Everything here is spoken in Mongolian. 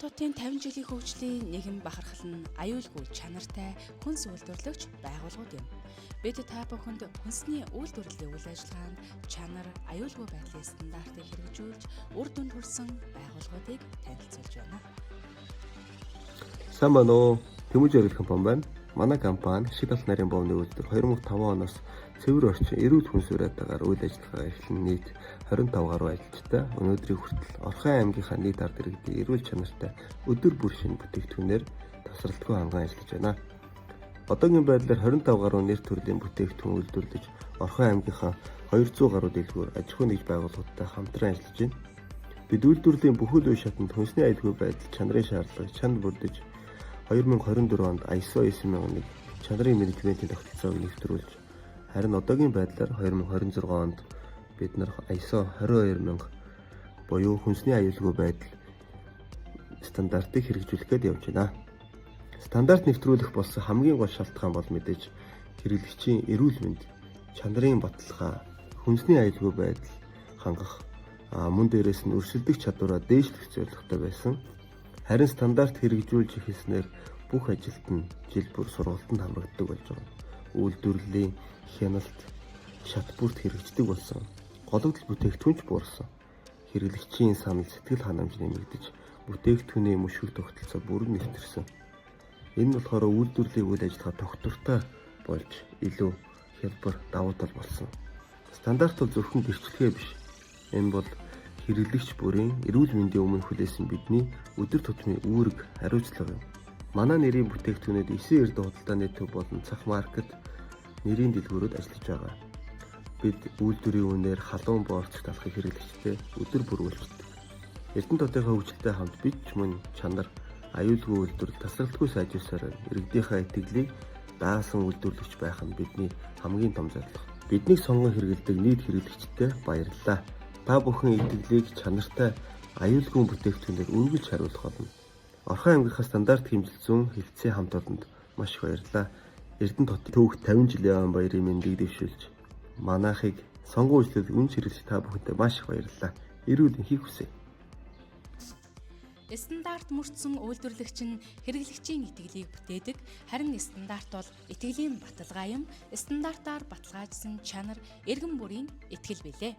Эрдэнэ хотын 50 жилийн хөгжлийн нэгэн бахархал нь аюулгүй чанартай хүнс үйлдвэрлэгч байгууллагууд юм. Бид та бүхэнд хүнсний үйлдвэрлэлийн үйл ажиллагаанд чанар, аюулгүй байдлын стандартыг хэрэгжүүлж үр дүнд хүрсэн байгууллагуудыг танилцуулж байна. Сайн байна уу? Тэмүүж эрэл компани байна. Манай компани Шид алт нарийн бовны үйлдвэр 2005 оноос цэвэр орчин эрүүл хүнс уриатаагаар үйл ажиллагаа эхлэн нийт 25 гаруй ажилчтай өнөөдрийг хүртэл Орхон аймгийнхаа нийт ард иргэдийн эрүүл чанартай өдөр бүр шинэ бүтээгдэхүүнээр тасралтгүй ханган ажиллаж байна. Одоогийн байдлаар 25 гаруй нэр төрлийн бүтээгдэхүүн үйлдвэрлэж Орхон аймгийнхаа 200 гаруй дэлгүүр аж ахуйн нэгж байгууллагуудтай хамтран ажиллаж байна. Бид үйлдвэрлэлийн бүхэл үе шатанд хүнсний аюулгүй байдал чанарын шаардлагыг чанд бүрдэж 2024 онд ISO 9001 чанарын менежментийн тогтолцоог нэвтрүүлж харин одоогийн байдлаар 2026 онд бид нар ISO 22000 буюу хүнсний аюулгүй байдал стандартыг хэрэгжүүлэх гээд явж байна. Стандарт нэвтрүүлэх болсон хамгийн гол шалтгаан бол мэдээж хэрэглэгчийн эрүүл мэнд, чанарын баталгаа, хүнсний аюулгүй байдал хангах мөн дээрээс нь өрсөлдөх чадвараа дээшлэх зорилготой байсан. Харин стандарт хэрэгжүүлж эхэлснээр бүх ажилт нь жил бүр сургалтанд хамрагддаг болж байгаа. Үйлдвэрлэлийн хяналт шат бүрт хэрэгждэг болсон. Гологдол бүтээгдэхүүн ч буурсан. Хэрэглэгчийн санал сэтгэл ханамж нэмэгдэж бүтээгдэхүүний мөшгөх тогтолцоо бүрэн нэвтэрсэн. Энэ нь болохоор үйлдвэрлэлийн үйл ажиллагаа тогтвортой болж илүү хялбар давуу тал болсон. Стандарт бол зөвхөн гэрчлэгээ биш. Энэ бол хэрэглэгч бүрийн эрүүл мэндийн өмнө хүлээсэн бидний өдөр тутмын үүрэг хариуцлага юм. Манай нэрийн бүтээгдэхүүнүүд 9 эрдэнэ худалдааны төв болон цах маркет нэрийн дэлгүүрүүд ажиллаж байгаа. Бид үйлдвэрийн үнээр халуун борц талхыг хэрэглэгчтэй өдөр бүр үйлчилдэг. Эрдэнэ хотынхаа хөгжилтэй хамт бид ч мөн чанар, аюулгүй үйлдвэрлэл тасралтгүй сайжруулсаар байна. Иргэдийнхээ итгэлийг даасан үйлдвэрлэгч байх нь бидний хамгийн том зорилго. Биднийг сонгон хэрэглэдэг нийт хэрэглэгчдэд баярлалаа. Та бүхэн итгэлийг чанартай аюулгүй бүтээгдэхүүнээр үргэлж хариулах болно. Орхон аймгийнхаа стандарт хэмжил зүүн хэлтсийн хамт олонд маш их баярлалаа. Эрдэнэ хотын түүх 50 жилийн баярын мэндийг дэвшүүлж манайхыг сонгон үйлчлэл үнэ хэрэглэгч та бүхэнтэй маш их баярлалаа. Эрүүл энхийг хүсье. Стандарт мөрдсөн үйлдвэрлэгч нь хэрэглэгчийн итгэлийг бүтээдэг. Харин стандарт бол итгэлийн баталгаа юм. Стандартаар баталгаажсан чанар иргэн бүрийн итгэл билээ.